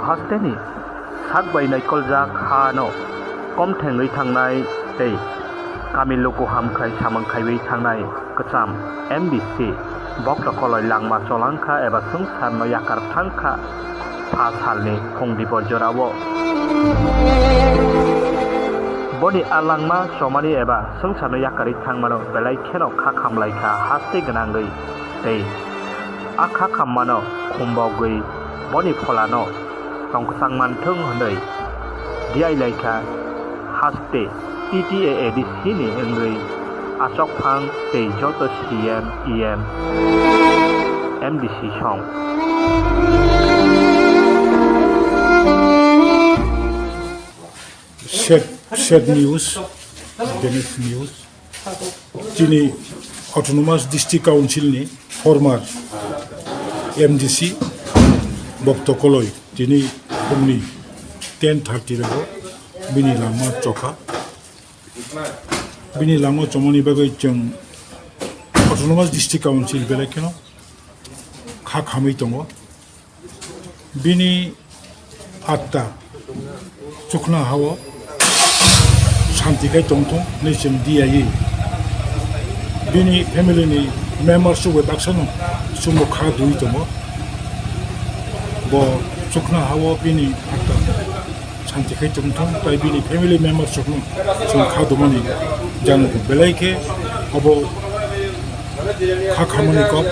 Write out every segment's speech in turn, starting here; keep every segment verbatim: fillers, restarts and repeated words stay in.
Hasteni sak bai naikoljak hano komthengwi thangnai tei kami luku hamkhrai samung khaiwi thangnai kwcham M D C bokto koloi langma cholangkha eba swngcharno yakar thangkha pha salni phung dibor jorao. Boni a langma chomani eba swngcharno yakarwi thangmano belai kheno kha khamlaikha haste gwnangwi tei a kha khammano khumbogwi boni pholano tongkwchang manthung hwnwi diailaikha haste T T A A D C ni wngwi achokphang tei joto C M, E M, M D C song. Sad, sad news, bad news. Chini Autonomous District Council ni former M D C Bokto Koloi tini phungni ten thirty rego bini langma chokha. Bini langma chomani bagwi chwng Autonomous District Council belai kheno kha khamwi tongo. Bini atta chukna hao shanti khai tongthung hinwi chwng diyawi bini family ni members chubui baksano chwngbo kha dui tongo. Bo chukna hao bini atta shanti khai tongthung, tai bini family members rokno chwng kha dumani jano belai khe abo kha khamani kok.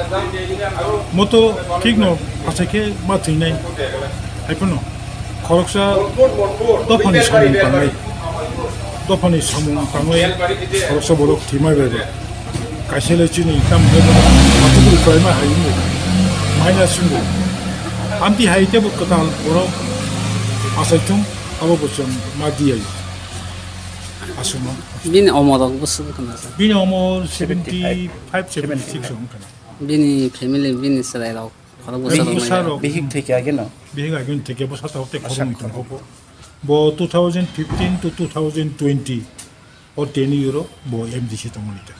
Moto thikno asai khe ma thwinai. Haiphano khoroksa dophani samung tangnai, dophani samung tangnai khoroksa borok thwimai bai bai. Kaisa le chini tam hwnwi bono matugri khlaima hai wngwi maina swngwi. Amtwi hai teibo kwtal borok achaithung, abo bo chwng ma diya aswkno. Bini omorok bwswk wngkha na sir? Bini omor seventy five, seventy six wngkha na. Bini family, bini chwrairok khorok bwsarok bwsarok. Bihik thwikhe ageno? Bihik ageno thwikhe bwsa tabuk tei khoroknwi tongkho. Bo two thousand fifteen to two thousand twenty o tenure o bo M D C tongmani ta.